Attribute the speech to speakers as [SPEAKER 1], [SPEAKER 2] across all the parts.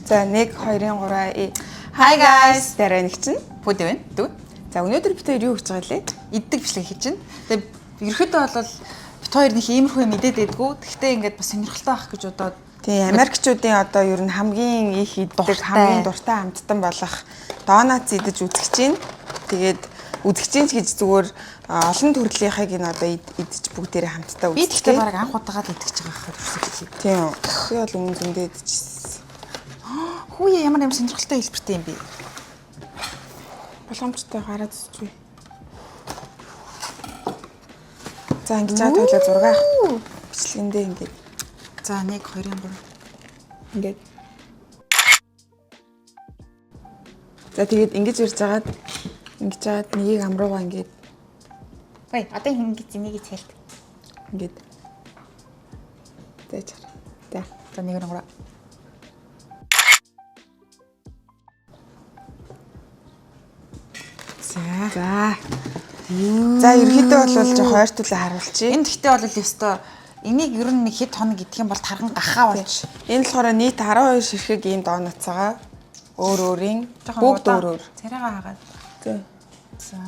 [SPEAKER 1] За 1 2 3
[SPEAKER 2] Hi guys.
[SPEAKER 1] Дараа нэг чинь.
[SPEAKER 2] Пүд байна. Дүү.
[SPEAKER 1] За өнөөдөр бид хоёр юу хийж байгаа лээ?
[SPEAKER 2] Иддэг бичлэг хийж байна. Тэгээ ерөөхдөө бол бит хоёр нэг иймэрхүү юм идээд байдгүй. Тэгтээ ингээд бас сонирхолтой байх гэж бодоод
[SPEAKER 1] Тийм, Америкчуудын одоо ер нь хамгийн их иддэг,
[SPEAKER 2] Дуртай.
[SPEAKER 1] хамгийн дуртай амттан болох донатс идэж үзэж чинь. Тэгээд үзэж чинь ч гэж зүгээр олон төрлийнхыг энэ одоо идэж бүгдээрээ хамтдаа
[SPEAKER 2] би
[SPEAKER 1] үздэг.
[SPEAKER 2] тэгтээ баг анх удаага л идэж байгаа хахад үсэг чи.
[SPEAKER 1] Тийм. Би бол өмнө зөндөө идчихсэн.
[SPEAKER 2] Хүүе ямар ямар сонирхолтой хэлбэртэй юм бэ?
[SPEAKER 1] Болгоомжтой гараад үзчихвээ. За ингэж чад тойлоо зураг авах. Бичлэгэндээ ингэж
[SPEAKER 2] За 1 2 3.
[SPEAKER 1] ингээд. За тэгээд ингэж ирж агаад ингэж агаад нэгийг амруугаа ингээд
[SPEAKER 3] Ой, одоо ингэж энийг цэлт.
[SPEAKER 1] ингээд. За чар. За.
[SPEAKER 2] За 1 3. За.
[SPEAKER 1] За. За ерөнхийдөө бол жоох ойр төлөө харуулчих.
[SPEAKER 2] Энэ тэгтээ бол ёстой энийг ер нь нэг хэд хоног идэх юм бол тарган гахаа болж
[SPEAKER 1] Энэ болохоор нийт 12 ширхэг ийм донатс байгаа. Өөр өөрийн бүгд өөр өөр.
[SPEAKER 2] Царайгаа хагаад.
[SPEAKER 1] За.
[SPEAKER 2] За.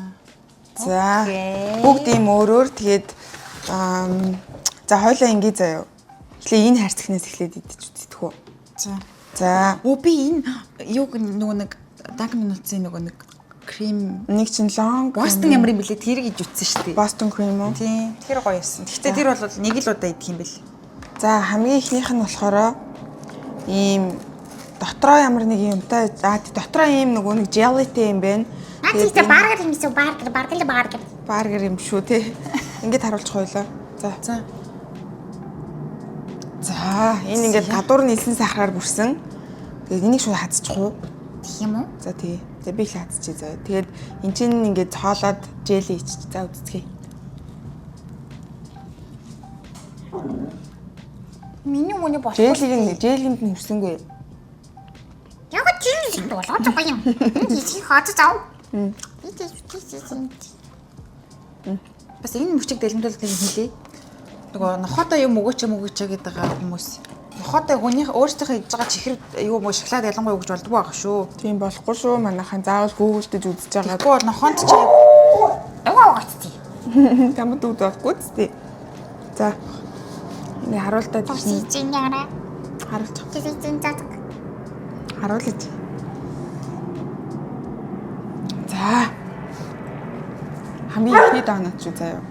[SPEAKER 1] За.
[SPEAKER 3] Окей.
[SPEAKER 1] Бүгд ийм өөр өөр тэгээд за хойлоо ингэ заяа. Эхлээ энэ хайрцагнаас эхлээд идэж үздэг үү.
[SPEAKER 2] За.
[SPEAKER 1] За.
[SPEAKER 2] Оо би энэ юуг нөгөө нэг Dunkin Donuts-ын нөгөө нэг крем
[SPEAKER 1] Нэг чинь long
[SPEAKER 2] Boston ямар юм бэлээ тэрийг иж үтсэн шүү дээ.
[SPEAKER 1] Boston cream уу?
[SPEAKER 2] Тийм. Тэр гоё юмсан. Гэхдээ тэр бол нэг л удаа идэх юм бэл.
[SPEAKER 1] За хамгийн эхнийх нь болохоор ийм дотроо ямар нэг юмтай дотроо ийм нөгөө нэг jellyтэй юм байна.
[SPEAKER 3] Наа чи
[SPEAKER 1] Тэгээд
[SPEAKER 3] бургер юм шүү, бургер, бургер л бургер.
[SPEAKER 1] бургер юм шүү те. Ингээд харуулчих хоёлоо. За.
[SPEAKER 2] За.
[SPEAKER 1] За энэ ингээд гадуур нь элсэн сахараар бүрсэн. Тэгээд энийг шууд хазчих уу?
[SPEAKER 3] Тэгэх юм уу?
[SPEAKER 1] За тий. За би л хазчих заяа. Тэгээд эн чинь ингээд цоолоод желли иччих. За үзцгээе.
[SPEAKER 3] Миний үний болох.
[SPEAKER 1] Желлиг нь желлинд нь хүрсэнгүй.
[SPEAKER 3] Яг чи юм болгож байгаа юм. Энэ хэсгийг хооц зав. Би тийш тийш тийш.
[SPEAKER 2] Бас энэ мөчийг дэлгэмдүүлэх нэг хэлээ. Нөгөө нохотой юм өгөөч юм өгөөч гэдэг байгаа хүмүүс. Нохотой хүнийх өөрсдийнхөө идж байгаа чихэр юу мө шоколад ялангуяа өгч болдгоо байгаа шүү.
[SPEAKER 1] Тийм болохгүй шүү. Манайхан заавал Google-дэж үзэж байгаа.
[SPEAKER 2] Тэгэхгүй бол нохонд чи
[SPEAKER 3] Угаа угаацти.
[SPEAKER 1] Тамад үг байхгүй зү. За. Ингээ харуултаа
[SPEAKER 3] Тосий чинь яра.
[SPEAKER 1] харуулчих.
[SPEAKER 3] Тосий чинь цацг.
[SPEAKER 1] Харуулж. За. Хамгийн ихний донат шүү заяа.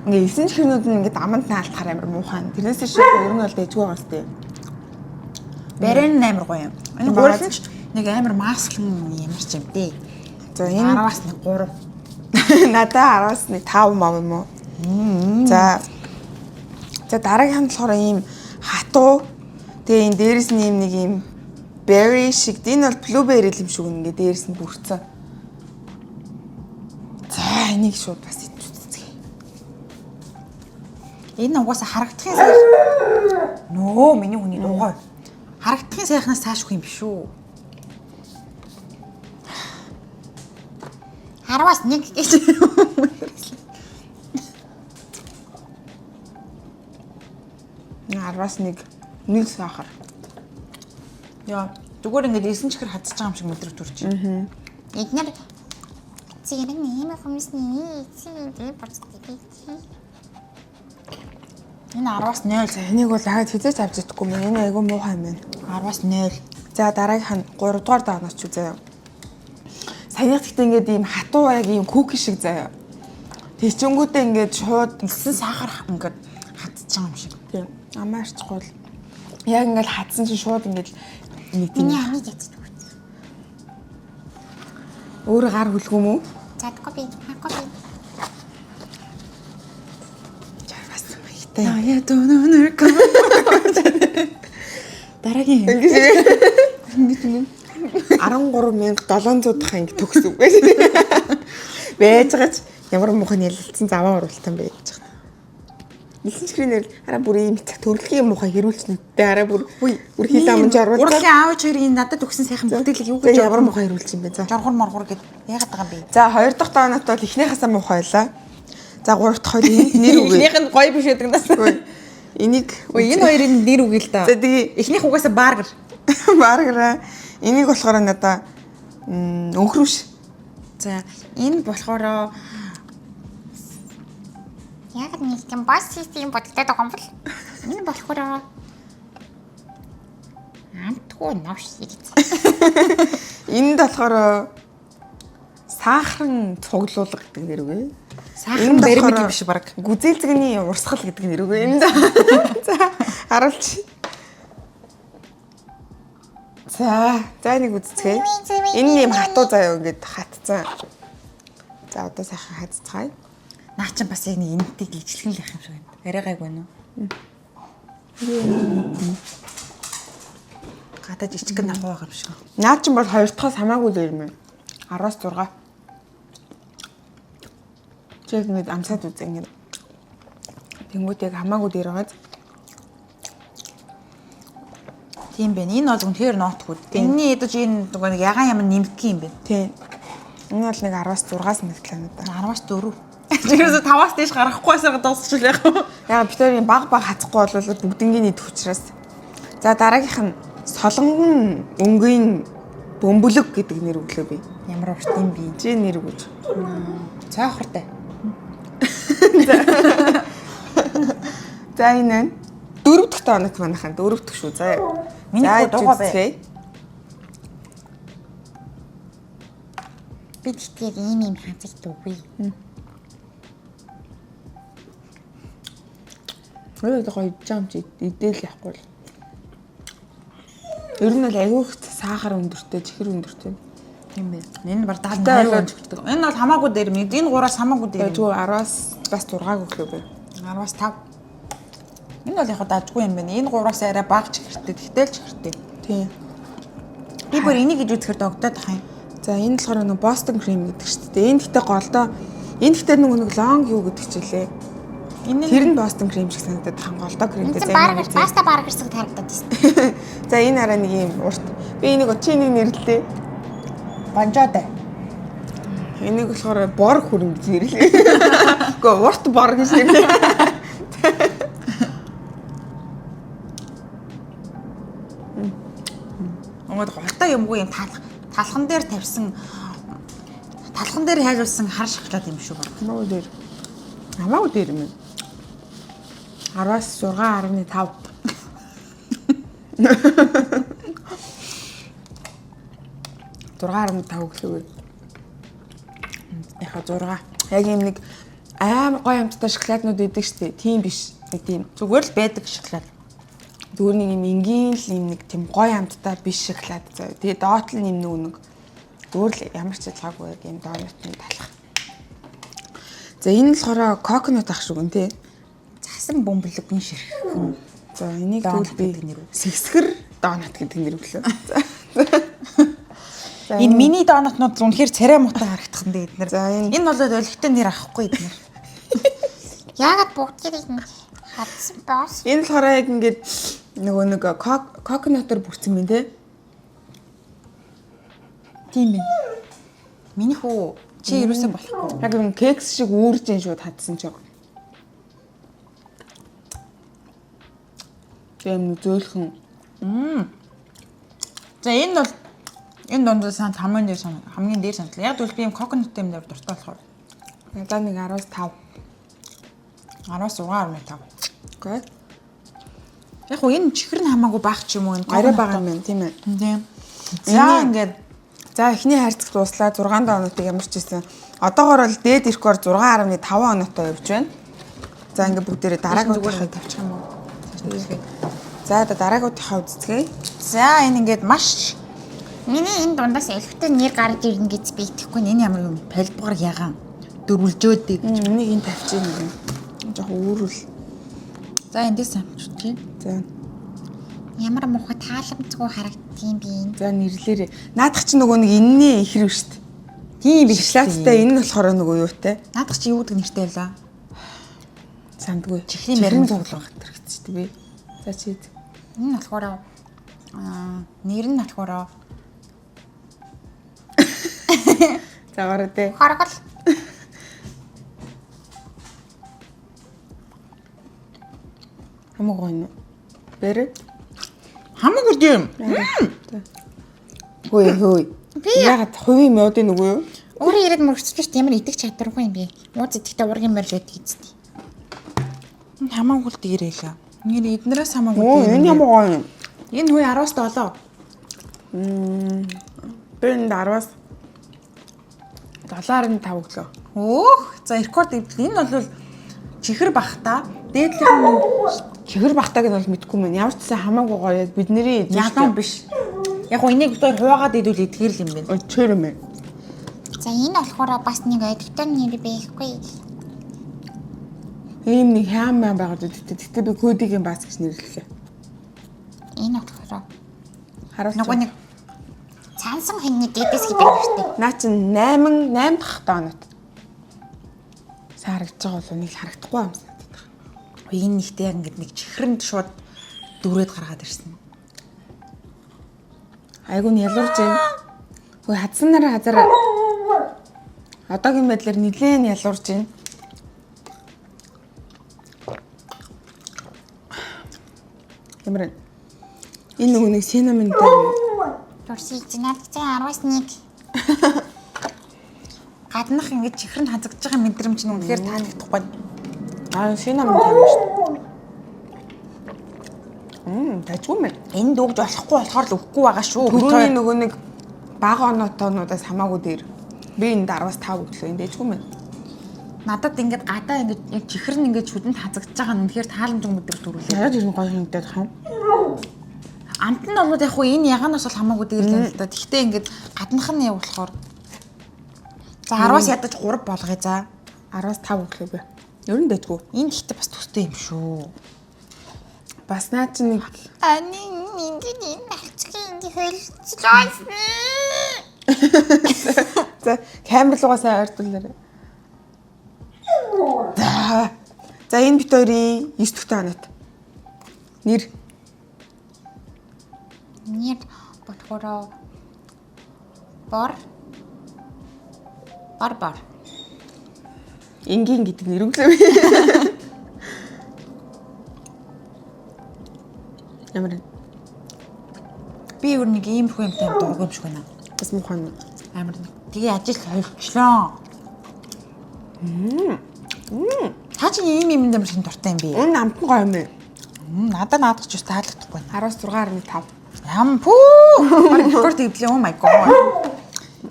[SPEAKER 1] Ингээ элсэн чихрнүүд нь ингээ аманд наалтахаар амар муухай. Тэрнээс шиг ер нь бол дэжгүй байгаа сте.
[SPEAKER 2] барин амар гоё юм. Энэ
[SPEAKER 1] Тийм,
[SPEAKER 2] гурил нь ч нэг амар маслан ямар ч юм дээ.
[SPEAKER 1] За энэ
[SPEAKER 2] 10-аас нэг 3.
[SPEAKER 1] надаа 10-аас нэг 5 мав юм уу? За. За дараагийнх нь болохоор ийм хатуу. Тэгээ энэ дээрэс нь ийм нэг ийм berry шиг. Энэ бол blueberry юм шиг ингээ дээрэс нь бүрцэн. За энийг шууд бас идэж үзцгээе.
[SPEAKER 2] Энэ угаасаа харагдахын сайхан. Нөө миний хүний дугуй. Харагдахын сайхнаас цааш үх юм биш үү?
[SPEAKER 3] 10-аас 1 гэж.
[SPEAKER 1] Энэ 10-аас 1 нэг сахар.
[SPEAKER 2] Яа, зүгээр ингээд элсэн чихэр хадсаж байгаа юм шиг мэдрэг төрж.
[SPEAKER 3] Эднэр зэрэг ийм хүмүүсний цэцэн боцтой.
[SPEAKER 2] Энэ 10-аас 0,
[SPEAKER 1] За энийг бол дахиад хизээч авч идэхгүй мэн. Энэ айгүй муухай юм байна.
[SPEAKER 2] 10-аас 0.
[SPEAKER 1] За дараагийнх нь 3 дугаар донот шүү заяа. Саяных гэхдээ ингээд ийм хатуу яг ийм куки шиг заяа. Тэгчэнгүүтээ ингээд шууд
[SPEAKER 2] Элсэн сахар ингээд хадсаж байгаа юм шиг.
[SPEAKER 1] тийм амаарчихгүй л яг ингээд хатсан чинь шууд ингээд нэг тийм
[SPEAKER 3] Миний амийг ячдаг.
[SPEAKER 1] өөрөө гар хүлгүү мүү?
[SPEAKER 3] Чадахгүй би, хахгүй би.
[SPEAKER 1] Жаргас маягтай.
[SPEAKER 2] Яа дөнөнөр Дараагийн юм.
[SPEAKER 1] Ингээд ингэ 13700 дахь анги төгс үг. Байж байгаа ч ямар муухай нялалцсан заваа оруултан байж байгаа. Нэлсэн чихрийн нэр араа бүр ийм цаг төрөлхийн муухай хэрүүлч нүдтэй араа бүр бүр хил амж оруулаад
[SPEAKER 2] Урлагийн аав хоёрын надад өгсөн сайхан бүтээлэг юу
[SPEAKER 1] За
[SPEAKER 2] гэж
[SPEAKER 1] ямар муухай хэрүүлч юм бэ за.
[SPEAKER 2] Жоргор моргор гэд яагаад байгаа юм бэ?
[SPEAKER 1] За хоёр дахь донат бол эхнийхээсээ муухай байлаа. За гурав дахь хоёр энд нэр үгүй.
[SPEAKER 2] Эхнийх нь гоё биш гэдэг нас.
[SPEAKER 1] Үгүй. Энийг
[SPEAKER 2] Ой, энэ хоёрын нэр үгүй л да.
[SPEAKER 1] За тэгээ
[SPEAKER 2] Эхнийх угаасаа баргер.
[SPEAKER 1] баргера. Энийг болохоор надаа өнхрүүш.
[SPEAKER 2] За, энэ болохоор
[SPEAKER 3] Яг нэг юм бас систем бодолтой байгаа юм бол энэ болохоор амтгүй новш шиг.
[SPEAKER 1] Энд болохоор сахарн цуглуулга гэдэг нэр үгүй.
[SPEAKER 2] Сахарн баримт юм биш баг.
[SPEAKER 1] Гүзээлзгэний урсгал гэдэг нэр үгүй. Энд за харуулч. За, за нэг үзцгээе. Энэ юм хатуу заяа ингээд хатцсан. За одоо сайхан хатцгаая.
[SPEAKER 2] наа чинь бас яг нэг энэтэй ижилхэн л явах юм шиг байна. Арай гайгүй байна уу? Гадаа жижигхэн нахуу байгаа юм шиг.
[SPEAKER 1] Наа чинь бол хоёр дахьаас хамаагүй л юм. 10-аас 6. Чиг ингээд амсаад үз ингээд. Тэнгүүд яг хамаагүй дээр байгааз.
[SPEAKER 2] Тийм байна. Энэ бол үнэхээр ноотгүй. Энэний ядаж энэ нөгөө нэг ягаан юм нэмэх юм байна.
[SPEAKER 1] Тийм. Энэ бол нэг 10-аас 6 санагдлаа надаа.
[SPEAKER 2] 10-аас 4. Жигээс 5-аас дээш гаргахгүйсаа дуусчихлаа яг.
[SPEAKER 1] Яг бид хоёрын баг баг хацахгүй бол бүгднгийн идэх учраас. За дараагийнх нь солонгон өнгийн бөмбөлөг гэдэг нэр өглөө би.
[SPEAKER 2] Ямар урт юм бэ?
[SPEAKER 1] Чи нэр өгөөч.
[SPEAKER 2] Цойхортой.
[SPEAKER 1] За энэ нь дөрөв дэх тоног манайхан дөрөв дэх шүү заа.
[SPEAKER 2] Миний
[SPEAKER 1] За,
[SPEAKER 2] хүү дугаа бай.
[SPEAKER 1] үзцгээе.
[SPEAKER 3] Би тэгтээ ийм ийм хазагт үгүй.
[SPEAKER 1] Өөрөө гоё идэж байгаа юм чи идээл явахгүй л. Ер нь бол айгүй их сахар өндөртэй, чихэр өндөртэй.
[SPEAKER 2] Тийм байна. Энэ бар 70
[SPEAKER 1] Гэтэ
[SPEAKER 2] 80
[SPEAKER 1] болоод-
[SPEAKER 2] өнжигддэг. Энэ бол хамаагүй дээр юм. Энэ гураас хамаагүй дээр.
[SPEAKER 1] Тэгээ зүгээр 10-аас бас 6-г өглөө би.
[SPEAKER 2] 10-аас 5. Энэ бол яг дажгүй юм байна. Энэ гураас арай бага чихэртэй. Тэгтэл чихэртэй.
[SPEAKER 1] Тийм.
[SPEAKER 2] Би бүр энийг гэж үзэхээр догдоод тах юм.
[SPEAKER 1] За энэ болохоор нэг Boston cream гэдэг шүү дээ. Энэ гэхдээ голдоо энэ гэхдээ нөгөө нэг long юу гэдэг чилээ.
[SPEAKER 2] Энэ
[SPEAKER 1] Тэр нь Boston cream шиг санагдаад тах голдоо кремтэй.
[SPEAKER 3] Энэ
[SPEAKER 1] За,
[SPEAKER 3] баргер
[SPEAKER 1] энэ
[SPEAKER 3] паста баргер шиг харагдаад байна.
[SPEAKER 1] За энэ арай нэг юм урт. Би энийг чи энийг нэрлэлээ.
[SPEAKER 2] банжаатай.
[SPEAKER 1] Энийг болохоор бор хүрэн гэж нэрлэе. Үгүй урт бор гэж нэрлэе.
[SPEAKER 2] Өнгөд голтой юмгүй юм талх талхан дээр тавьсан талхан дээр хайруулсан хар шоколад юм шүү баг.
[SPEAKER 1] Хамаагүй дээр. Хамаагүй дээр юм. 10-аас 6.5. 6.5 гэлээ.
[SPEAKER 2] Яг 6.
[SPEAKER 1] Яг юм нэг амар гоё амттай шоколаднууд идэг штэ. Тийм биш. Нэг тийм
[SPEAKER 2] Зүгээр л байдаг шоколад.
[SPEAKER 1] зүгээр нэг юм энгийн л юм нэг тийм гоё амттай биш шоколад заяа. Тэгээ доот л юм нөгөө нэг өөр л ямар ч ялгаагүй яг юм донотны талах. За энэ нь болохоор коконат ах шиг үн тий.
[SPEAKER 2] Засан бөмбөлөгний ширхэг.
[SPEAKER 1] За энийг
[SPEAKER 2] Донат
[SPEAKER 1] тэгвэл би
[SPEAKER 2] гэдэг нэр үү?
[SPEAKER 1] сэгсгэр донат гэдэг нэр өглөө. За
[SPEAKER 2] Энэ мини донотнууд л үнэхээр царай муутай харагдах нь дээ эднэр.
[SPEAKER 1] За, энэ-
[SPEAKER 2] Энэ бол олигтой нэр авахгүй эднэр.
[SPEAKER 3] Яагаад бүгдийг нь хадсан бос?
[SPEAKER 1] Энэ болохоор яг ингээд нөгөө нэг коконатор бүрдсэн юм тий.
[SPEAKER 2] Тийм байна. Миний хүү чи ерөөсөө болохгүй.
[SPEAKER 1] Яг юм кекс шиг үүрж ин шууд хадсан ч. Тийм нэг зөөлхөн.
[SPEAKER 2] За энэ бол энэ дундаа сан хамгийн дээр сан хамгийн дээр санал. Яг бол би юм коконат юм дээр дуртай болохоор
[SPEAKER 1] Надад нэг 10-аас 5.
[SPEAKER 2] 10-аас 6.5.
[SPEAKER 1] Окей.
[SPEAKER 2] Яг уу энэ чихэр нь хамаагүй бага ч юм уу энэ
[SPEAKER 1] Арай бага юм байна тийм ээ.
[SPEAKER 2] Тийм. За ингээд
[SPEAKER 1] За эхний хайрцаг дууслаа 6 онотыг ямар ч байсан. Одоогор бол дээд ирэхгоор 6.5 оноотой явж байна. За ингээд бүгдээрээ дараагийн
[SPEAKER 2] зүгээр
[SPEAKER 1] удаагаа
[SPEAKER 2] нэг тавьчих юм уу?
[SPEAKER 1] За одоо дараагийн удаагаа үзцгээе.
[SPEAKER 2] За энэ ингээд маш
[SPEAKER 3] Миний энэ дундаас элхтэй нэр гарч ирнэ гэж би итгэхгүй.
[SPEAKER 2] энэ ямар юм палбгар ягаан дөрвөлжөөд гэж.
[SPEAKER 1] Энийг энэ тавьчих юм. Жохо үүрүүл.
[SPEAKER 2] За эндээс амччих.
[SPEAKER 1] За
[SPEAKER 3] Ямар муухай тааламжгүй харагддığım би энэ.
[SPEAKER 1] за нэрлээрээ. Наадах чи нөгөө нэг энэний ихэр шүү дээ.
[SPEAKER 2] Тийм биш.
[SPEAKER 1] Шоколадтай энэ нь болохоор нөгөө юутай?
[SPEAKER 2] Наадах чи юу гэдэг нэртэй байлаа?
[SPEAKER 1] Сандгүй.
[SPEAKER 2] Чихрийн баримт.
[SPEAKER 1] цуглуулга гэтэр гэсэн чи би. За чи эз.
[SPEAKER 3] Энэ болохоор
[SPEAKER 2] Аа нэр нь болохоор
[SPEAKER 1] За гараа дээ.
[SPEAKER 3] хоргол.
[SPEAKER 1] Хамаагүй гоё юм. Бэрэ.
[SPEAKER 2] Хамаагүй тийм.
[SPEAKER 1] Хөөе хөөе. Ягаад хувийн модын нүгөө юу?
[SPEAKER 3] Өөрөө ирээд мөрөцөж шүү дээ. Ямар идэх чадваргүй юм бэ? Ууз идэхдээ ургийн морил байдаг гэжтэй.
[SPEAKER 2] Энэ хамаагүй л дээр байлаа. Нэр эднээс хамаагүй
[SPEAKER 1] Оо
[SPEAKER 2] дээр.
[SPEAKER 1] энэ ямар гоё юм.
[SPEAKER 2] Энэ хүй 10-аас 7.
[SPEAKER 1] Би энд 10-аас 7.5 өглөө.
[SPEAKER 2] Өөх. За рекорд эвдэл. Энэ бол чихэр бахта. Дээдлийнх нь
[SPEAKER 1] Чихэр бахтаг нь бол мэдгүй мэн. Ямар ч гэсэн хамаагүй гоё яг бидний
[SPEAKER 2] ялан биш. Яг гоо энийг битээр хуваагаад идвэл идэхэр л юм байна.
[SPEAKER 1] Чөр юм.
[SPEAKER 3] За энэ болохоор бас нэг одигтой нэр байхгүй.
[SPEAKER 1] Ийм нэг хям мям байгаад байдаг. Гэтэ би кодигийн бас гэж нэрлэлээ.
[SPEAKER 3] Энэ болохоор
[SPEAKER 1] Харуулж.
[SPEAKER 2] Нөгөө нэг
[SPEAKER 3] цаансан хинний дэдэс гэдэг нэртэй.
[SPEAKER 1] Наа чин 8 8 дахь донот. Сайн харагдаж байгаа болов нэг л харагдахгүй юм санагдаад байна.
[SPEAKER 2] энэ нэгтэй яг ингээд нэг чихрэнд шууд дүрээд гаргаад ирсэн.
[SPEAKER 1] Айгу нь ялуурж байна. Хөөе хадсан нараа хазаараа. Одоогийн байдлаар нилээн ялуурж байна. Ямар вэ? Энэ нөгөө нэг синаминтай юм.
[SPEAKER 3] Дурсий зинаад зэн 10-аас 1.
[SPEAKER 2] Гаднах ингээд чихрэнд хазагдж байгаа мэдрэмж нь үнэхээр таалагдахгүй.
[SPEAKER 1] Аа синаминтай юм шүү дээ. Тажгүй мэн.
[SPEAKER 2] Энэ дүүгж болохгүй болохоор л өгөхгүй байгаа шүү.
[SPEAKER 1] Түрүүний нөгөө нэг бага оноотоонуудаас хамаагүй дээр. Би энд 10-аас 5 өглөө энд дэжгүй мэн.
[SPEAKER 2] Надад ингээд гадаа ингээд яг чихэр нь ингээд шүдэнд хазагдж байгаа нь үнэхээр тааламжгүй мэдрэмж төрүүлээ.
[SPEAKER 1] Надад ер нь гоё хэмдээд хам.
[SPEAKER 2] Амт нь бол яг хуу энэ ягаанаас бол хамаагүй дээр л юм л да. Гэхдээ ингээд гаднах нь яг болохоор За 10-аас ядаж 3 болгоё за.
[SPEAKER 1] 10-аас 5 өглөө би. Ер нь дэжгүй.
[SPEAKER 2] Энэ гэхдээ бас төстэй юм шүү.
[SPEAKER 1] Бас наа чи нэг
[SPEAKER 3] Ани минь энэ алцгийн ингэ хөлцлөөс.
[SPEAKER 1] За камер руугаа сайн ойртуулаарай. За. За энэ бит хоёрын 9 дэх онот. Нэр
[SPEAKER 3] Нэр болохоор бор бор бор.
[SPEAKER 1] энгийн гэдэг нэр өглөө. Ямар вэ?
[SPEAKER 2] Би өөр нэг иймэрхүү юмтай юм дургүй юм шиг байна.
[SPEAKER 1] Бас муухай юм.
[SPEAKER 2] Амар нэг. Тэгээ ажил холчлоо. Та чи ийм юм дээр шинэ дуртай юм бэ?
[SPEAKER 1] Энэ амтан гоё юм ээ.
[SPEAKER 2] Надад наадах ч бас таалагдахгүй байна.
[SPEAKER 1] 10-аас 6.5.
[SPEAKER 2] Ям пүү. Бараг рекорд эвдлээ. Oh my god.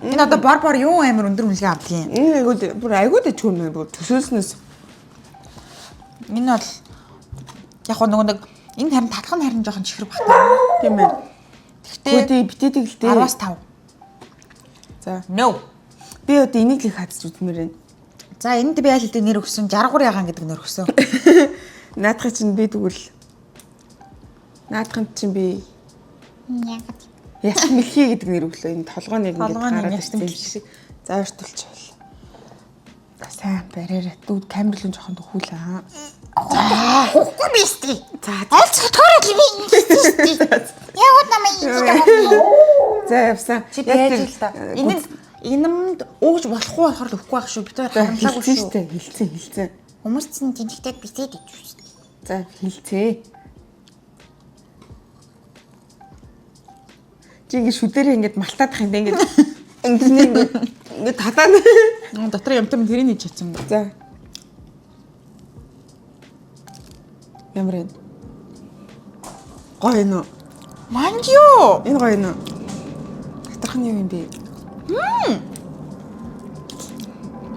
[SPEAKER 2] Энэ одоо бор бор юу амар өндөр үнэлгээ авдгийн.
[SPEAKER 1] Энэ айгуу бүр айгуу дэжгүй юм бүр төсөөлснөөс.
[SPEAKER 2] Энэ бол яг гоо нөгөө нэг энэ харин татах нь харин жоохон чихэр багтаа.
[SPEAKER 1] Тийм ээ.
[SPEAKER 2] Гэхдээ
[SPEAKER 1] Гэхдээ битээдэг л дээ.
[SPEAKER 2] 10-аас 5.
[SPEAKER 1] За.
[SPEAKER 2] No.
[SPEAKER 1] Би одоо энийг л их хадж үзмээр байна.
[SPEAKER 2] За энд би аль хэдийн нэр өгсөн 63 ягаан гэдэг нэр өгсөн.
[SPEAKER 1] Наадахын чинь би тэгвэл наадахын чинь би
[SPEAKER 3] Яг
[SPEAKER 1] Яс мэлхий гэдэг нэр өглөө. Энэ толгой нэг ингээд
[SPEAKER 2] Толгой нь
[SPEAKER 1] гараад
[SPEAKER 2] яс
[SPEAKER 1] ирсэн юм шиг. За ойртуулчихвал. Сайн бариараа дүүд камер руу жоохон дөхүүлээ.
[SPEAKER 3] Хөхгүй би сте.
[SPEAKER 1] За
[SPEAKER 3] Аль ч төрөл би ингэ сте. Яг намайг ингэж байгаа юм.
[SPEAKER 1] за явсан.
[SPEAKER 2] Чи байж л та. Энэ нь энэмд өгж болохгүй болохоор л өгөхгүй байх шүү. Бид хоёр харамлаагүй
[SPEAKER 1] хэлсэн
[SPEAKER 2] шүү.
[SPEAKER 1] шүү дээ. Хэлсэн хэлсэн.
[SPEAKER 3] Хүмүүс чинь тэнхтэй бисээд ич шүү.
[SPEAKER 1] За хэлцээ. Чи ингэ шүдэрээ ингээд малтаадах юм дэ ингээд ингээд ингээд ингээд татаа.
[SPEAKER 2] Дотор юмтай тэрийг хийж чадсан.
[SPEAKER 1] За. Ямар вэ? Гоё юм уу?
[SPEAKER 2] Манж юу?
[SPEAKER 1] Энэ гоё юм уу? Доторх нь юу юм бэ?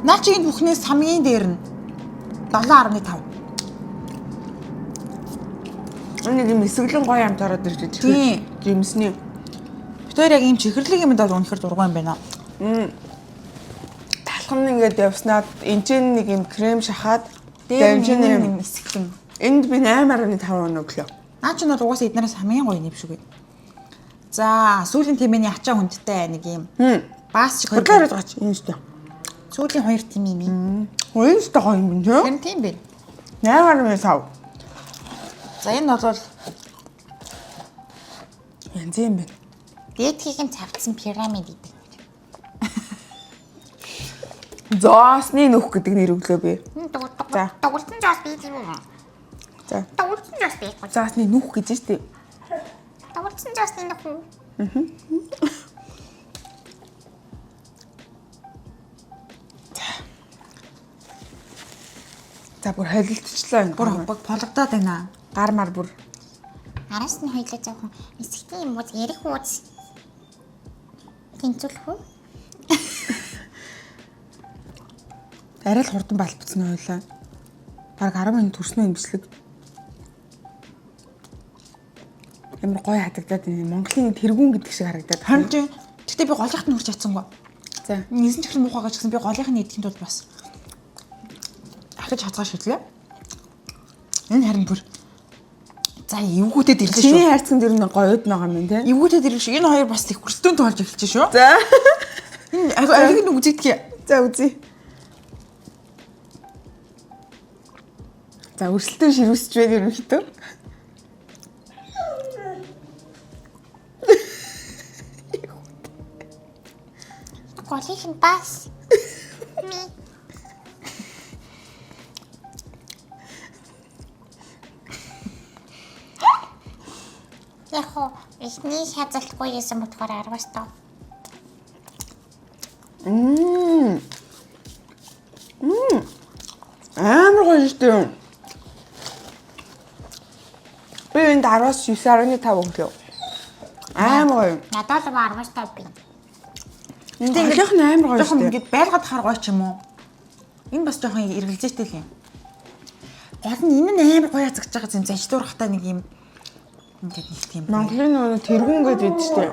[SPEAKER 2] Наа чи энэ бүхнээс хамгийн дээр нь 7.5.
[SPEAKER 1] Энэ нэг юм эсэглэн гоё амт ороод ирж байна.
[SPEAKER 2] Тийм.
[SPEAKER 1] Жимсний.
[SPEAKER 2] Бид хоёр яг ийм чихэрлэг юмд бол үнэхэр дургүй юм байна.
[SPEAKER 1] Талхан нь ингээд явснаад энэ ч нэг юм крем шахаад
[SPEAKER 2] Дээр
[SPEAKER 1] энэ ч
[SPEAKER 2] нь
[SPEAKER 1] юм
[SPEAKER 2] юм эсгэлэн.
[SPEAKER 1] энд би 8.5 оноо өглөө.
[SPEAKER 2] Наа чи бол угаасаа эднээс хамгийн гоё юм шиг байна. За, сүүлийн тэмээний ачаа хүндтэй нэг юм.
[SPEAKER 1] Хм.
[SPEAKER 2] Баас шиг
[SPEAKER 1] Худлаа яриад байгаа чи энэ шүү дээ.
[SPEAKER 3] Сүүлийн хоёр тийм юм юм.
[SPEAKER 1] Хөө энэ шүү дээ гоё юм тийм.
[SPEAKER 3] Тэр нь тийм бэ.
[SPEAKER 1] 8.5.
[SPEAKER 2] За энэ бол
[SPEAKER 1] Янз юм байна.
[SPEAKER 3] Дээдхийг нь цавцсан пирамид гэдэг.
[SPEAKER 1] Зоосны нүх гэдэг нэр өглөө би. За.
[SPEAKER 3] Дугуулсан жоос би тийм үү?
[SPEAKER 1] За.
[SPEAKER 3] Дуулсан жас байхгүй.
[SPEAKER 1] За бас нэг нүх гэж штэ.
[SPEAKER 3] Дуулсан жас нөх үү?
[SPEAKER 1] За бүр холилдчихлаа энэ.
[SPEAKER 2] Бүр пологдоод байна.
[SPEAKER 1] Гар мар бүр.
[SPEAKER 3] Араас нь хоёлаа жоохон эсгтийн юм уу ярих ууц тэнцвүүлэх үү?
[SPEAKER 1] Арай л хурдан балбцсан ойлаа. Бараг 10 минут төрснөө юм бичлэг. Ямар гоё хадагдаад байна. Монголын тэргүүн гэдэг шиг харагдаад.
[SPEAKER 2] Харин чи гэтээ би голынх нь хүрч чадсангүй.
[SPEAKER 1] За.
[SPEAKER 2] Нисэн чихэр муухай гэж гисэн би голынх нь идэхин тулд бас ахиж хацгаа шидлээ. Энэ харин бүр за эвгүүтэд ирлээ
[SPEAKER 1] Чиний
[SPEAKER 2] шүү.
[SPEAKER 1] хайрцан дэр нь гоё уд байгаа юм тий.
[SPEAKER 2] Эвгүүтэд ирлээ шүү. Энэ хоёр бас их өрсөлдөөн тоолж эхэлж шүү.
[SPEAKER 1] За.
[SPEAKER 2] Энэ алиг нь үзэгдэх.
[SPEAKER 1] За үзье. За өрсөлдөөн ширүүсч байна ерөнхийдөө.
[SPEAKER 3] Голынх нь бас ми Яг хоо эхний хязалтгүй гэсэн бодохоор 10-аас тоо.
[SPEAKER 1] Мм. Мм. Амар гоё шүү дээ. Би энд 10-аас 9.5 өглөө. Амар гоё.
[SPEAKER 3] Надад л 10-аас тоо би.
[SPEAKER 1] Гэтэ ингээд нь амар гоё
[SPEAKER 2] Жохон
[SPEAKER 1] шүү дээ.
[SPEAKER 2] ингээд байлгаад хар гоё ч юм уу. Энэ бас жохон эргэлзээтэй л юм. Гол нь энэ нь амар гоё хазгаж байгаа юм заждуурхтай нэг юм ингээд нэг тийм.
[SPEAKER 1] Монголын нөгөө тэргүүн гэж үүд шүү дээ.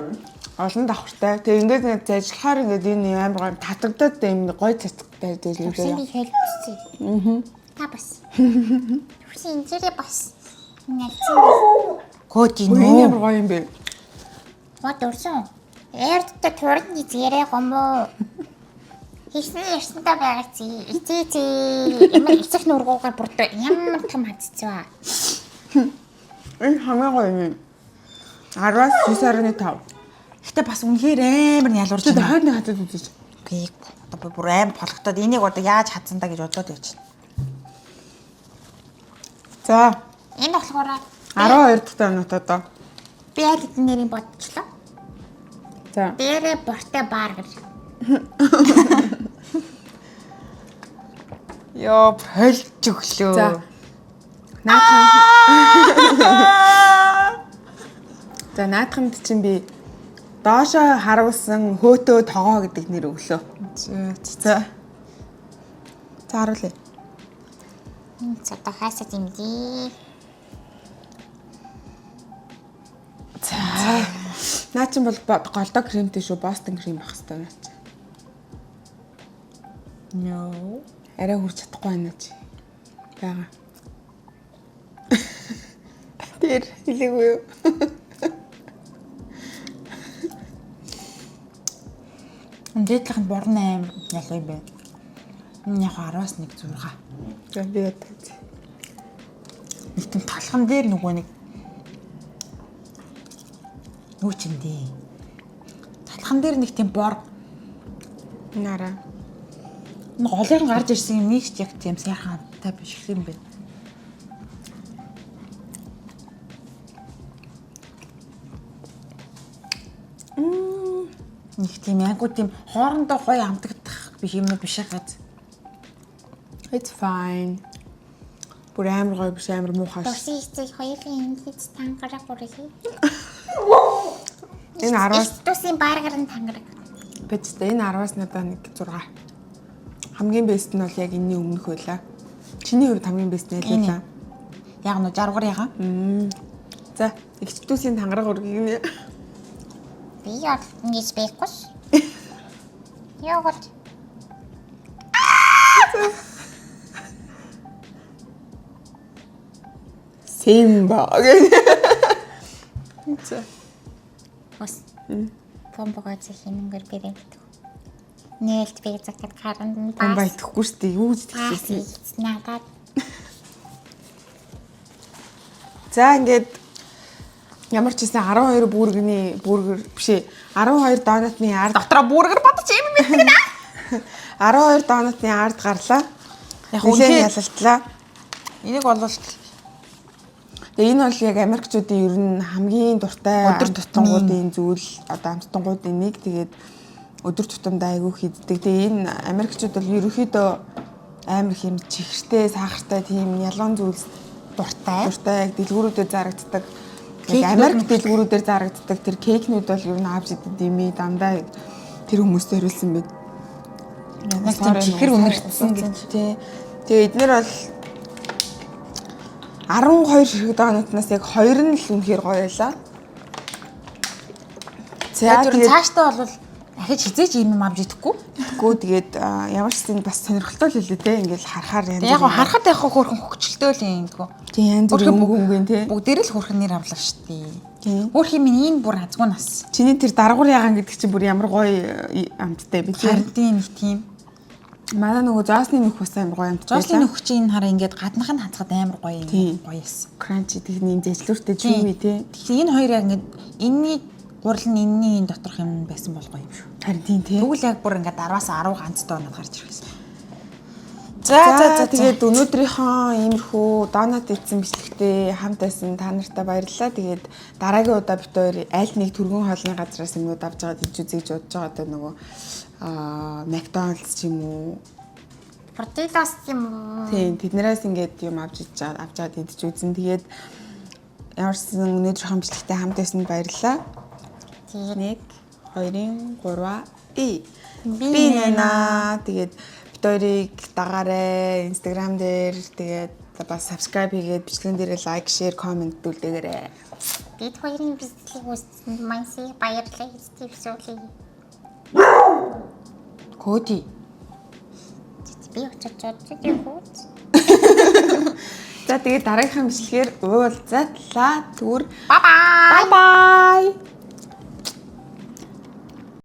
[SPEAKER 1] Олон давхартай. Тэгээ ингээд нэг зажлахаар ингээд энэ амар гоё татагдаад юм гоё цацтай
[SPEAKER 3] Төвшин
[SPEAKER 1] зэлээ.
[SPEAKER 3] би хэлчихсэн. Аа. Та бас. Төвшин энэ зэрэг бас. Нэлцэн.
[SPEAKER 2] Код
[SPEAKER 1] Энэ амар
[SPEAKER 2] нөө.
[SPEAKER 1] гоё юм бэ.
[SPEAKER 3] Гот өрсөн. Эрдтэй турны зэрэг гомоо. Хийсний ярьсантай байгаа чи. Ицээ чи. Ямар эцэг нүргүүгээр бүрдөө ямар том хаццваа.
[SPEAKER 1] Энэ хамгийн гоё юм. 10-аас 9.5.
[SPEAKER 2] Гэтэ бас үнэхээр амар ялуурч
[SPEAKER 1] Тэгээ
[SPEAKER 2] байна.
[SPEAKER 1] хойд нэг хатад үзэж.
[SPEAKER 2] Үгүй. Одоо би бүр амар пологтоод энийг одоо яаж хадсан да гэж бодоод байж байна.
[SPEAKER 1] За
[SPEAKER 3] Энэ болохоор
[SPEAKER 1] 12 дахь тонот одоо.
[SPEAKER 3] би аль хэдэн нэрийг бодчихлоо.
[SPEAKER 1] За.
[SPEAKER 3] Дээрээ бортой баар гэж.
[SPEAKER 2] Йоо, холж өглөө.
[SPEAKER 1] За. Наадхан. За наадханд чинь би доошоо харуулсан хөөтөө тогоо гэдэг нэр өглөө. За. За харуулъя.
[SPEAKER 3] Энэ ч одоо хаасаа зэмлээ.
[SPEAKER 1] За. Наа чинь бол голдоо кремтэй шүү. Бостон крем байх хэрэгтэй наа чи.
[SPEAKER 2] No.
[SPEAKER 1] Арай хүрч чадахгүй байна чи. Бага. Тэр хэлээгүй юу?
[SPEAKER 2] Дээдлэх нь борн амар ялуу юм байна. Энэ яг 10-аас 1 6.
[SPEAKER 1] За би ядаж.
[SPEAKER 2] Нэг тийм талхан дээр нөгөө нэг юу ч юм дээ. Талхан дээр нэг тийм бор
[SPEAKER 1] Нара.
[SPEAKER 2] нэг голын гарч ирсэн юм нэг ч яг тийм сайхан амттай биш юм байна. Нэг тийм айгуу тийм хоорондоо гоё амтагдах биш юм биш газ.
[SPEAKER 1] It's fine. Бүр амар гоё биш амар муухай. ш.
[SPEAKER 3] Дурсын эцэг хоёулын ингэж тангараг үргэлээ.
[SPEAKER 1] Энэ 10-аас
[SPEAKER 3] Тусын бааргар нь тангараг.
[SPEAKER 1] биз дээ. Энэ 10-аас надаа нэг 6. Хамгийн бест нь бол яг энэний өмнөх байлаа. Чиний хувьд хамгийн бест нь аль
[SPEAKER 2] Энэ.
[SPEAKER 1] байлаа?
[SPEAKER 2] Яг нөө 60 гар яга.
[SPEAKER 1] За, эгчдүүсийн тангараг үргийг нэ.
[SPEAKER 3] Би бол ингэж байхгүй ш. Йогурт.
[SPEAKER 1] Симба. гэх. За.
[SPEAKER 3] Ус. Бомбогоо зэх хинэнгээр бэрэгдэх. Нээлт би закад гаранд нь
[SPEAKER 1] Бомба
[SPEAKER 3] бас.
[SPEAKER 1] идэхгүй шүү дээ. Юу гэж
[SPEAKER 3] Бас
[SPEAKER 1] идэхсэн.
[SPEAKER 3] ийц надад.
[SPEAKER 1] За ингээд ямар ч гэсэн 12 бүргэний бүргэр биш ээ 12 донатны ард
[SPEAKER 2] Дотроо бүргэр бодож юм мэддэг нэ.
[SPEAKER 1] 12 донатны ард гарлаа.
[SPEAKER 2] Яг
[SPEAKER 1] Нилээн
[SPEAKER 2] үнэхээр
[SPEAKER 1] ялалтлаа.
[SPEAKER 2] энийг бол
[SPEAKER 1] Тэгээ энэ бол яг Америкчуудын ер нь хамгийн дуртай
[SPEAKER 2] Өдөр тутмын.
[SPEAKER 1] амттангуудын зүйл, одоо амттангуудын нэг, тэгээд өдөр тутамдаа айгүй хийддэг. Тэгээ энэ Америкчууд бол ерөнхийдөө амар их юм чихэртэй, сахартай тийм ялган зүйлс
[SPEAKER 2] Дуртай.
[SPEAKER 1] дуртай, яг дэлгүүрүүдэд зарагддаг. Яг
[SPEAKER 2] Cake нүүд
[SPEAKER 1] Америк
[SPEAKER 2] нь
[SPEAKER 1] дэлгүүрүүдээр зарагддаг тэр cake нүүд бол ер нь авч идэв дими дандаа яг тэр хүмүүст зориулсан байд.
[SPEAKER 2] Яг тийм чихэр үнэртсэн гэж.
[SPEAKER 1] Тий. Тэгээ эднэр бол 12 ширхэг donut наас яг 2 нь л үнэхээр гоё байлаа. За,
[SPEAKER 2] Тэгээд
[SPEAKER 1] тэгээд
[SPEAKER 2] цаашдаа бол дахиж хизээч ийм юм авч идэхгүй.
[SPEAKER 1] Тэггүй, тэгээд ямар ч зэн бас сонирхолтой л хэлээ те, ингээл харахаар янз
[SPEAKER 2] Тэгээд яг
[SPEAKER 1] бүрийн-
[SPEAKER 2] харахад яг хөөрхөн хөгжилтэй л юм гоо.
[SPEAKER 1] Тийм, янз бүрийн өнгө өнгөн те.
[SPEAKER 2] Бүгдээр л хөөрхөн нэр авлаа шүү дээ.
[SPEAKER 1] Тийм.
[SPEAKER 2] Хөөрхөн минь энэ бүр азгүй нас.
[SPEAKER 1] Чиний тэр даргуур ягаан гэдэг чинь бүр ямар гоё амттай бэ те.
[SPEAKER 2] Харин тийм нэг тийм.
[SPEAKER 1] Манай нөгөө зоосны нөх бас амар гоё амттай.
[SPEAKER 2] Зоослын нөх чинь энэ хараа ингээд гаднах нь хацхад амар гоё юм.
[SPEAKER 1] Тийм.
[SPEAKER 2] Гоё эс.
[SPEAKER 1] Crunchy, тэгний юм зэжлүүртэй chewy те.
[SPEAKER 2] Тэгэхээр энэ хоёр яг ингээд энэний гурал нь энэний энэ доторх юм байсан бол гоё юм шүү.
[SPEAKER 1] Харин тийм те.
[SPEAKER 2] Тэгвэл яг бүр ингээд 10-аас 10 ганц donut гарч ирэх юм.
[SPEAKER 1] За за за, тэгээд өнөөдрийнхөө иймэрхүү donut идсэн бичлэгтээ хамт байсан та нартай баярлалаа. Тэгээд дараагийн удаа бид хоёр аль нэг түргэн хоолны газраас юмнууд авч байгаа гэж үзэж бодож байгаа, одоо нөгөө McDonald's ч юм уу.
[SPEAKER 3] Протеинос юм уу?
[SPEAKER 1] Тийм, тэднээс ингээд юм авч иж авч аваад идэж үзэн. Тэгээд ямар ч сан өнөөдрийнхөө бичлэгтээ хамт байсан баярлалаа.
[SPEAKER 3] Тэгээд
[SPEAKER 1] 1 2 3 и
[SPEAKER 3] Би
[SPEAKER 1] би нэна. Тэгээд бид хоёрыг дагаарай Instagram дээр, тэгээд бас subscribe хийгээд, бичлэгэн дээрээ like, share, comment үлдээгээрэй.
[SPEAKER 3] Бид хоёрын бичлэг үзсэнд маш их баярлалаа гэж дэвсүүлье.
[SPEAKER 2] Коди.
[SPEAKER 3] Би очиж бодож явах.
[SPEAKER 1] За, тэгээд дараагийнхаа бичлэгээр уулзатлаа. Түр
[SPEAKER 3] Bye bye.
[SPEAKER 1] Bye bye.